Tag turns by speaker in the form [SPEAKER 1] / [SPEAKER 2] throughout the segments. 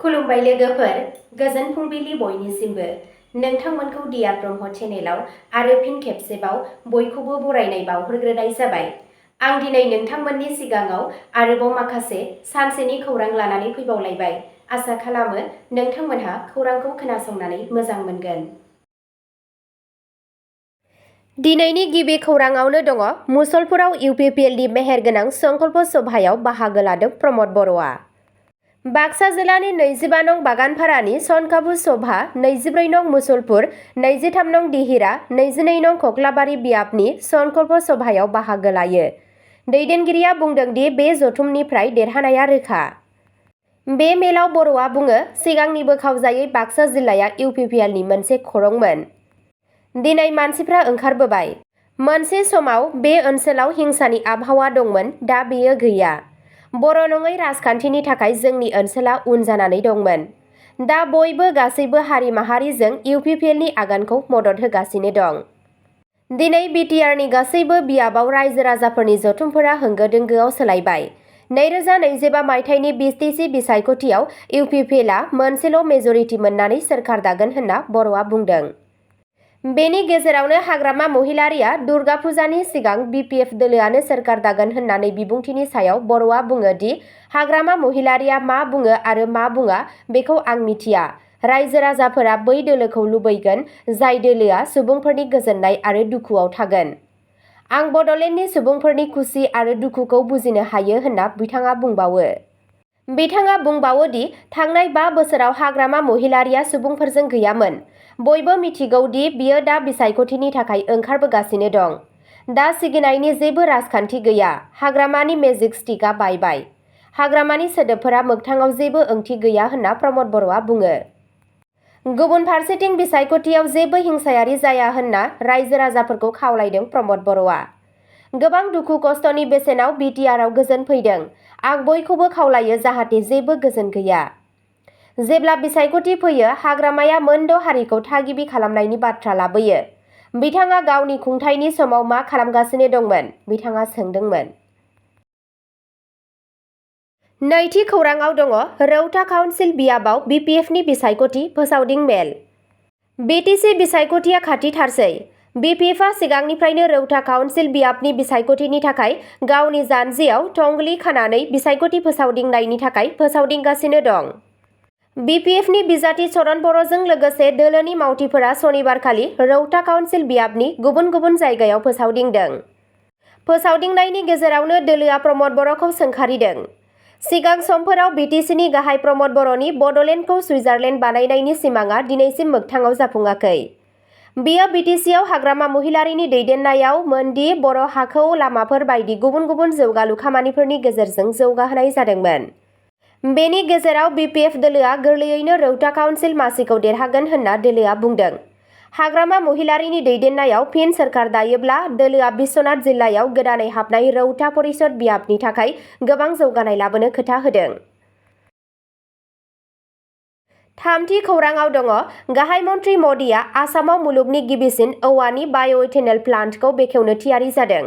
[SPEAKER 1] खुलुमबाय लोगोफोर, गोजोन फुंबिलि बयनिसिमबो। नोंथांमोनखौ दिया ब्रह्म चेनेलाव आरो फिन खेबसेबाव बयखौबो बरायनाय बावहरग्रोनाय जाबाय। आं दिनै नोंथांमोननि सिगाङाव आरोबाव माखासे सानसेनि खौरां लानानै फैबावलायबाय। आसा खालामो नोंथांमोनहा खौरांखौ खोनासंनानै मोजां मोनगोन। दिनैनि गिबि खौराङावनो दङ मुसलपुराव इउपिपिएलनि मेहेरगोनां संकल्प सभायाव बाहागो लादों प्रमद बर'आ। बाक्सा जिल्लानि 25 नं बागानपारानि सनकाबु सभा, 24 नं मुसलपुर, 23 नं दिहिरा, 22 नं खख्लाबारि बियाबनि संकल्प सभायाव बाहागो लायो। दैदेनगिरिया बुंदों दि बे जथुमनिफ्राय देरहानाया रोखा। बे मेलाव बर'आ बुङो, सिगांनि बोखावजायै बाक्सा जिल्लाया इउपिपिएलनि मोनसे खरंमोन। दिनै मानसिफ्रा ओंखारबोबाय। मोनसे समाव बे ओनसोलाव हिंसानि आबहावा दंमोन, दा बेयो गैया। बर' नङै राजखान्थिनि थाखाय जोंनि ओनसोला उन जानानै दंमोन। दा बयबो गासैबो हारि माहारिजों इउपिपिएलनि आगानखौ मदद होगासिनो दं। दिनै बिटिआरनि गासैबो बियाबाव रायजो राजाफोरनि जथुमफोरा होंगो दोंगोआव सोलायबाय। 2025 मायथाइनि बिटिसि बिसायख'थियाव इउपिपिएलआ मोनसेल' मेजरिटि मोननानै सोरखार दागोन होनना बर'आ बुंदों। बेनि गेजेरावनो हाग्रामा महिलारिया दुर्गा फुजानि सिगां बिपिएफ दोलोआनो सोरखार दागोन होननानै बिबुंथिनि सायाव बर'आ बुङो दि हाग्रामा महिलारिया मा बुङो आरो मा बुङा बेखौ आं मिथिया। रायजो राजाफोरा बै दोलोखौ लुबैगोन जाय दोलोआ सुबुंफोरनि गोजोननाय आरो दुखुआव थागोन। आं बड'लेण्डनि सुबुंफोरनि खुसि आरो दुखुखौ बुजिनो हायो होनना बिथाङा बुंबावो। बिथाङा बुंबावो दि थांनाय 5 बोसोराव हाग्रामा महिलारिया सुबुंफोरजों गैयामोन। बयबो मिथिगौ दि बियो दा बिसायख'थिनि थाखाय ओंखारबोगासिनो दं। दा सिगिनायनि जेबो राजखान्थि गैया। हाग्रामानि मेजिक स्टिकआ बायबाय। हाग्रामानि सोदोबफोरा मोगथाङाव जेबो ओंथि गैया होनना प्रमद बर'आ बुङो। गुबुन फारसेथिं बिसायख'थियाव जेबो हिंसायारि जाया होनना रायजो राजाफोरखौ खावलायदों प्रमद बर'आ। गोबां दुखु खस्थ'नि बेसेनाव बिटिआरआव गोजोन फैदों। आं बयखौबो खावलायो जाहाथे जेबो गोजोन गैया। जेब्ला बिसायख'थि फैयो, हाग्रामाया मोनद' हारिखौ थागिबि खालामनायनि बाथ्रा लाबोयो। बिथाङा गावनि खुंथायनि समाव मा खालामगासिनो दंमोन? बिथाङा सोंदोंमोन। नैथि खौराङाव दङ रौता काउन्सिल बियाबाव बिपिएफनि बिसायख'थि फोसावदिं मेल। बिटिसि बिसायख'थिया खाथिथारसै। बिपिएफआ सिगांनिफ्रायनो रौता काउन्सिल बियाबनि बिसायख'थिनि थाखाय गावनि जानजियाव थंग्लि खानानै बिसायख'थि फोसावदिंनायनि थाखाय फोसावदिंगासिनो दं। बिपिएफनि बिजाथि चरण बर'जों लोगोसे दोलोनि मावथिफोरा सनिबारखालि रौता काउन्सिल बियाबनि गुबुन गुबुन जायगायाव फोसावदिंदों। फोसावदिंनायनि गेजेरावनो दोलोआ प्रमद बर'खौ सोंखारिदों। सिगां समफोराव बिटिसिनि गाहाय प्रमद बर'नि बड'लेण्डखौ सुइजारलेण्ड बानायनायनि सिमांआ दिनैसिम मोगथाङाव जाफुङाखै। बियो बिटिसिआव हाग्रामा महिलारिनि दैदेननायाव मोनदि बर' हाखौ लामाफोर बायदि गुबुन गुबुन जौगालु खामानिफोरनि गेजेरजों जौगाहोनाय जादोंमोन। बेनि गेजेराव बिपिएफ दोलोआ गोरलैयैनो रौता काउन्सिल मासिखौ देरहागोन होनना दोलोआ बुंदों। हाग्रामा महिलारिनि दैदेननायाव फिन सोरखार दायोब्ला दोलोआ बिश्वनाथ जिल्लायाव गोदानै हाबनाय रौता परिषद बियाबनि थाखाय गोबां जौगानाय लाबोनो खोथा होदों। थामथि खौराङाव दङ गाहाय मन्त्रि मदिआ आसामाव मुलुगनि गिबिसिन औवानि बाय'इथेनल प्लान्टखौ बेखेवनो थियारि जादों।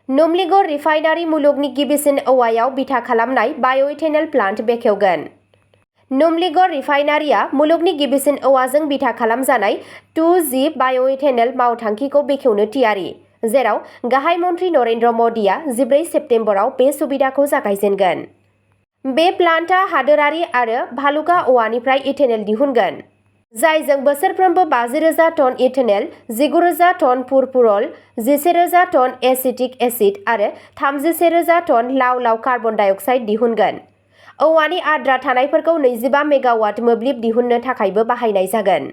[SPEAKER 1] नुमलीगड़ रिफाइनारि मुलुगनि गिबिसिन औवायाव बिथा खालामनाय बाय'इथेनल प्लान्ट बेखेवगोन। नुमलीगड़ रिफाइनारिया मुलुगनि गिबिसिन औवाजों बिथा खालामजानाय 2G बाय'इथेनल मावथांखिखौ बेखेवनो थियारि, जेराव गाहाय मन्त्रि नरेन्द्र मदिआ 14 सेप्तेम्बराव बे सुबिदाखौ जागायजेनगोन। बे प्लान्टआ हादोरारि आरो भालुका औवानिफ्राय इथेनल दिहुनगोन, जायजों बोसोरफ्रोमबो 50,000 ton ethanol, 19,000 ton furfural, 11,000 ton acetic acid आरो 31,000 टन लाव-लाव कार्बन डाइ अक्साइड दिहुनगोन। औवानि आद्रा थानायफोरखौ 25 मेगावाट मोब्लिब दिहुननो थाखायबो बाहायनाय जागोन।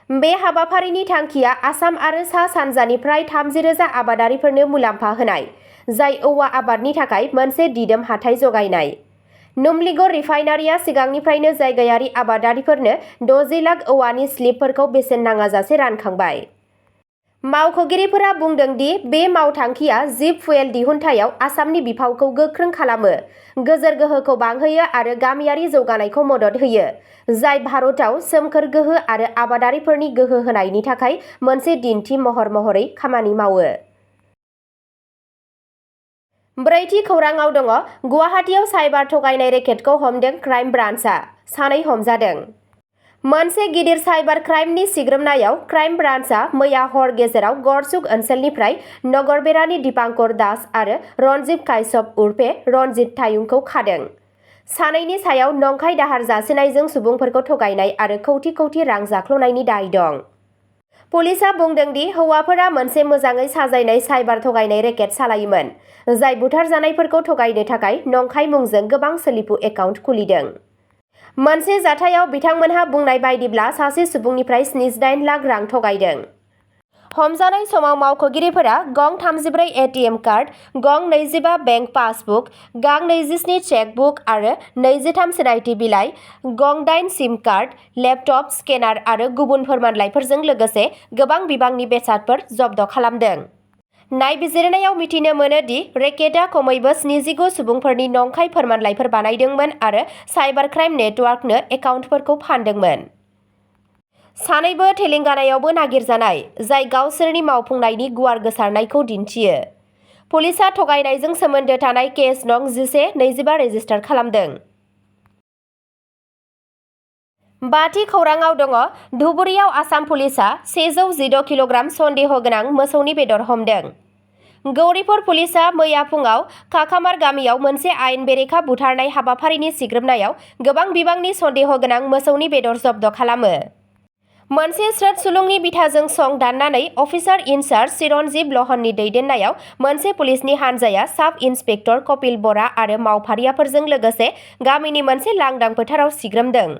[SPEAKER 1] बे हाबाफारिनि थांखिया आसाम आरो सा-सानजानि फ्राय 30,000 आबादारिफोरनो मुलाम्फा होनाय, जाय औवा आबादनि थाखाय मोनसे दिदोम हाथाइ जगायनाय। नुमलीगड़ रिफाइनारिया सिगांनिफ्रायनो जायगायारि आबादारिफोरनो 60 लाख औवानि स्लिपफोरखौ बेसेन नाङाजासे रानखांबाय। मावख'गिरिफोरा बुंदों दि बे मावथांखिया जिप फुएल दिहुनथायाव आसामनि बिफावखौ गोख्रों खालामो, गोजोर गोहोखौ बांहोयो आरो गामियारि जौगानायखौ मदद होयो, जाय भारतआव सोमखोर गोहो आरो आबादारिफोरनि गोहो होनायनि थाखाय मोनसे दिन्थि महर महरै खामानि मावो। ब्रैथि खौराङाव दङ गुवाहाटीआव साइबार थगायनाय रेकेटखौ हमदों क्राइम ब्रान्चआ, सानै हमजादों। मोनसे गिदिर साइबार क्राइमनि सिग्रोमनायाव क्राइम ब्रान्चआ मैया हर गेजेराव गरसुक ओनसोलनिफ्राय नगरबेरानि दीपांकर दास आरो रनजित काश्यप उर्फे रनजित तायुंखौ खादों। सानैनि सायाव नंखाय दाहार जासिनायजों सुबुंफोरखौ थगायनाय आरो कौटि कौटि रां जाख्ल'नायनि दाय दं। पुलिसआ बुंदों दि हौवाफोरा मोनसे मोजाङै साजायनाय साइबार थगायनाय रेकेट सालायोमोन, जाय बुथारजानायफोरखौ थगायनो थाखाय नंखाय मुंजों गोबां सोलिफु एकाउन्ट खुलिदों। मोनसे जाथायाव बिथांमोनहा बुंनाय बायदिब्ला सासे सुबुंनिफ्राय 78 लाख रां थगायदों। हमजानाय समाव मावख'गिरिफोरा गं 34 एटिएम कार्ड, गं 25 बेंक पासबुक, गां 27 चेकबुक आरो 23 सिनायथि बिलाइ, गं 8 सिम कार्ड, लेपटप, स्केनार आरो गुबुन फोरमानलाइफोरजों लोगोसे गोबां बिबांनि बेसादफोर जब्द खालामदों। नायबिजिरनायाव मिथिनो मोनो दि रेकेटआ खमैबो 79 सुबुंफोरनि नंखाय फोरमानलाइफोर बानायदोंमोन आरो साइबार क्राइम नेटवर्कनो एकाउन्टफोरखौ फानदोंमोन। सानैबो तेलेंगानायावबो नागिरजानाय, जाय गावसोरनि मावफुंनायनि गुवार गोसारनायखौ दिन्थियो। पुलिसआ थगायनायजों सोमोन्दो थानाय केस नं 11-25 रेजिस्टार खालामदों। बाथि खौराङाव दङ धुबुरीयाव आसाम पुलिसआ 116 किल'ग्राम सन्देह गोनां मोसौनि बेदर हमदों। गौरीपुर पुलिसआ मैया फुङाव काकामार गामियाव मोनसे आयेन बेरेखा बुथारनाय हाबाफारिनि सिग्रोमनायाव गोबां बिबांनि सन्देह गोनां मोसौनि बेदर जब्द खालामो। मोनसे स्रोत सुलुंनि बिथाजों सं दाननानै अफिसार इनचार्ज चिरन्जीव लहननि दैदेननायाव मोनसे पुलिसनि हानजाया साब इन्सपेक्टर कपिल बरा आरो मावफारियाफोरजों लोगोसे गामिनि मोनसे लांदां फोथाराव सिग्रोमदों।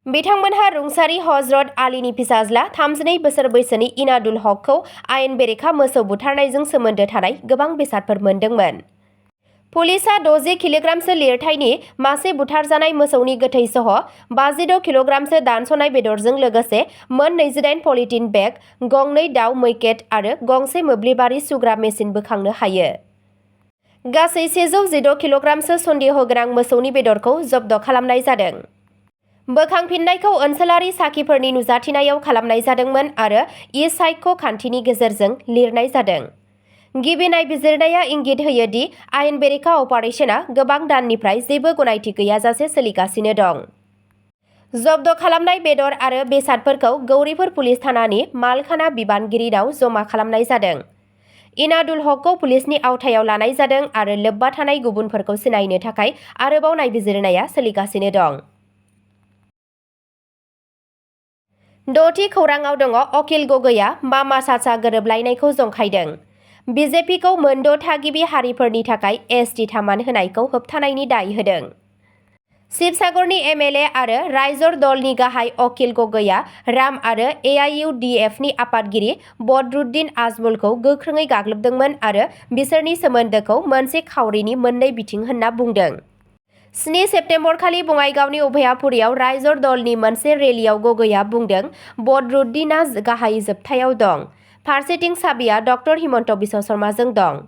[SPEAKER 1] बिथांमोनहा रुंसारि हजरत आलीनि फिसाज्ला 32 बोसोर बैसोनि इनादुल हकखौ आयेन बेरेखा मोसौ बुथारनायजों सोमोन्दो थानाय गोबां बेसादफोर मोनदोंमोन। पुलिसआ 60 किल'ग्रामसो लिरथायनि मासे बुथारजानाय मोसौनि गोथै सह 56 किल'ग्रामसो दानस'नाय बेदरजों लोगोसे मोन 28 पलिथिन बेग, गंनै दाउ मैकेट आरो गंसे मोब्लिबारि सुग्रा मेसिन बोखांनो हायो। गासै 116 किल'ग्रामसो सन्देह गोनां मोसौनि बेदरखौ जब्द खालामनाय जादों। बोखांफिननायखौ ओनसोलारि साखिफोरनि नुजाथिनायाव खालामनाय जादोंमोन आरो इ-साइक' खान्थिनि गेजेरजों लिरनाय जादों। गिबि नायबिजिरनाया इंगित होयो दि आयेन बेरेखा अपारेशना गोबां दाननिफ्राय जेबो गनायथि गैयाजासे सोलिगासिनो दं। जब्द खालामनाय बेदर आरो बेसादफोरखौ गौरीपुर पुलिस थानानि मालखाना बिबानगिरिनाव जमा खालामनाय जादों। इनादुल हकखौ पुलिसनि आवथायाव लानाय जादों आरो लोब्बा थानाय गुबुनफोरखौ सिनायनो थाखाय आरोबाव नायबिजिरनाया सोलिगासिनो दं। द'थि खौराङाव दङ अखिल गगैआ मामा चाचा गोरोबलायनायखौ जंखायदों। बिजेपिखौ मोन 6 थागिबि हारिफोरनि थाखाय एसटि थामान होनायखौ होबथानायनि दाय होदों। शिबसागरनि एमएलए आरो रायजर दलनि गाहाय अखिल गगैआ राम आरो एआइइउडिएफनि आफादगिरि बदरुद्दिन आजमलखौ गोख्रोङै गाग्लोबदोंमोन आरो बिसोरनि सोमोन्दोखौ मोनसे खावरिनि मोननै बिथिं होनना बुंदों। 7 सेप्तेम्बरखालि बङाइगावनि अभयापुरीयाव रायजर दलनि मोनसे रेलियाव गगैआ बुंदों, बदरुद्दिनआ गाहाय जोबथायाव दं। फारसेथिं साबिया डक्टर हिमन्त बिश्व शर्माजों दं।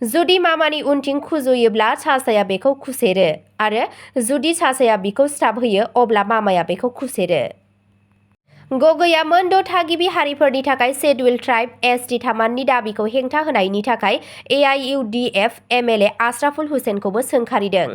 [SPEAKER 1] जुदि मामानि उनथिं खुजुयोब्ला चाचाया बेखौ खुसेरो आरो जुदि चाचाया बिखौ स्टाफ होयो अब्ला मामाया बेखौ खुसेरो। गगैआ मोन 6 थागिबि हारिफोरनि थाखाय शेड्युल ट्राइब एसटि थामाननि दाबिखौ हेंथा होनायनि थाखाय एआइइउडिएफ एमएलए आशराफुल हुसैनखौबो सोंखारिदों।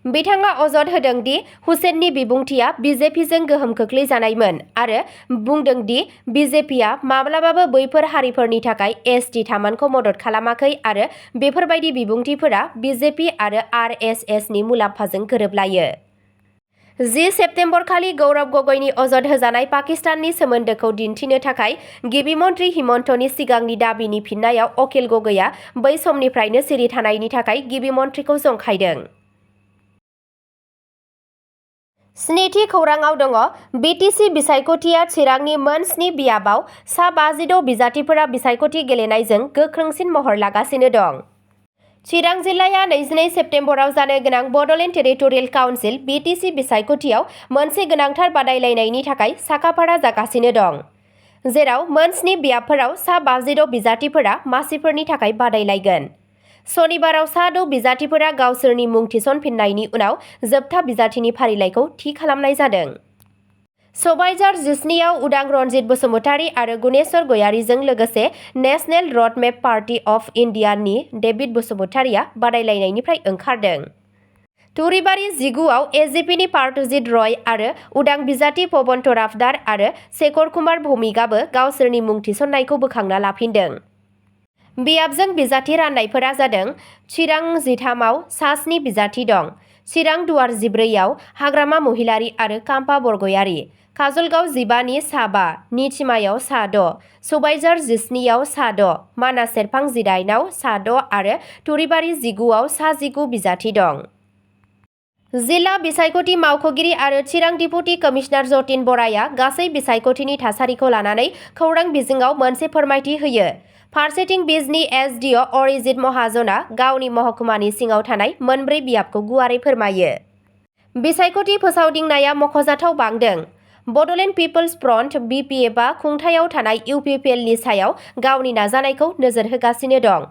[SPEAKER 1] बिथाङा अजद होदों दि हुसेननि बिबुंथिया बिजेपिजों गोहोम खोख्लैजानायमोन आरो बुंदों दि बिजेपिआ माब्लाबाबो बैफोर हारिफोरनि थाखाय एसटि थामानखौ मदद खालामाखै आरो बेफोरबायदि बिबुंथिफोरा बिजेपि आरो आरएसएसनि मुलाम्फाजों गोरोबलायो। 10 सेप्तेम्बरखालि गौरव गगैनि अजद होजानाय पाकिस्ताननि सोमोन्दोखौ दिन्थिनो थाखाय गिबि मन्त्रि हिमन्तनि सिगांनि दाबिनि फिननायाव अखिल गगैआ बै समनिफ्रायनो सिरि थानायनि थाखाय गिबि मन्थ्रिखौ जंखायदों। 7थि खौराङाव दङ बिटिसि बिसायख'थिया चिरांनि मोन 7 बियाबाव सा 56 बिजाथिफोरा बिसायख'थि गेलेनायजों गोख्रोंसिन महर लागासिनो दं। चिरां जिल्लाया 22 सेप्तेम्बराव जानो गोनां बड'लेण्ड टेरिटरियेल काउन्सिल बिटिसि बिसायख'थियाव मोनसे गोनांथार बादायलायनायनि थाखाय साखाफारा जागासिनो दं, जेराव मोन 7 बियाबफोराव सा 56 बिजाथिफोरा मासिफोरनि थाखाय बादायलायगोन। सनिबाराव सा 6 बिजाथिफोरा गावसोरनि मुं थिसनफिननायनि उनाव जोबथा बिजाथिनि फारिलाइखौ थि खालामनाय जादों। सबायझार 12आव उदां रनजित बसुमतारी आरो गुनेश्वर गयारीजों लोगोसे नेशनेल रडमेप पार्टी अफ इन्डियानि डेभिड बसुमतारीया बादायलायनायनिफ्राय ओंखारदों। तुरिबारि 19आव एजिपिनि पार्थजित रय आरो उदां बिजाथि पवन तराफदार आरो शेखर कुमार भौमिकआबो गावसोरनि मुं थिसननायखौ बोखांना लाफिनदों। बियाबजों बिजाथि राननायफोरा जादों चिरां 13आव सा 7 बिजाथि दं। चिरां दुवार 14आव हाग्रामा महिलारी आरो काम्पा बरगयारी, काजलगाव 15नि सा 5, निथिमायाव सा 6, सबायझार 17आव सा 6, मानास सेरफां 18आव सा 6 आरो तुरिबारि 19आव सा 19 बिजाथि दं। जिल्ला बिसायख'थि मावख'गिरि आरो चिरां डिपुटि कमिशनार जतिन बराया गासै बिसायख'थिनि थासारिखौ लानानै खौरां बिजोङाव मोनसे फोरमायथि होयो। फारसेथिं बिजनि एसडिअ अरिजित महाजनआ गावनि महकुमानि सिङाव थानाय मोनब्रै बियाबखौ गुवारै फोरमायो। बिसायख'थि फोसावदिंनाया मख'जाथाव बांदों। बड'लेण्ड पिपल्स फ्रन्ट (BPF) आ खुंथायाव थानाय UPPLनि सायाव गावनि नाजानायखौ नोजोर होगासिनो दं।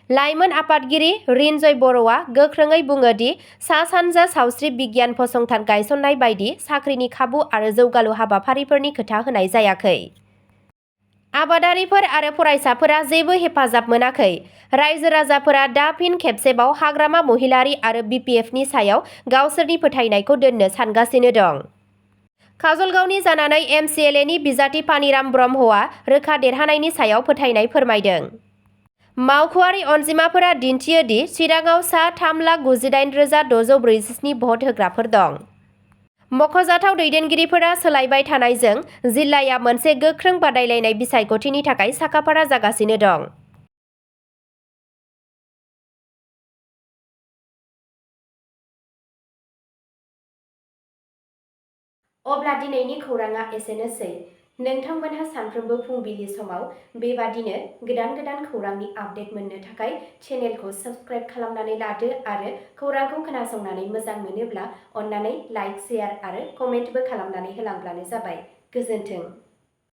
[SPEAKER 1] लाइमोन आफादगिरि रिनजय बर'आ गोख्रोङै बुङो दि सा-सानजा सावस्रि बिगियान फसंथान गायसननाय बायदि साख्रिनि खाबु आरो जौगालु हाबाफारिफोरनि खोथा होनाय जायाखै। आबादारिफोर आरो फरायसाफोरा जेबो हेफाजाब मोनाखै। रायजो-राजाफोरा दा फिन खेबसेबाव हाग्रामा महिलारी आरो BPFनि सायाव गावसोरनि फोथायनायखौ दोननो सानगासिनो दं। काजलगावनि जानानै MCLAनि बिजाथि पानिराम ब्रह्मआ रोखा देरहानायनि सायाव फोथायनाय फोरमायदों। मावख'आरि अनजिमाफोरा दिन्थियो दि चिराङाव सा 3,98,647 भट होग्राफोर दं। मख'जाथाव दैदेनगिरिफोरा सोलायबाय थानायजों जिल्लाया मोनसे गोख्रों बादायलायनाय बिसायख'थिनि थाखाय साखाफारा जागासिनो दं। अब्ला दिनैनि खौराङा एसेनोसै। नोंथांमोनहा सानफ्रोमबो फुंबिलि समाव बेबादिनो गोदान खौरांनि आपडेट मोननो थाखाय चेनेलखौ साबस्क्राइब खालामनानै लादो आरो खौरांखौ खोनासंनानै मोजां मोनोब्ला अन्नानै लाइक, शेयार आरो कमेन्टबो खालामनानै होलांब्लानो जाबाय। गोजोन्थों।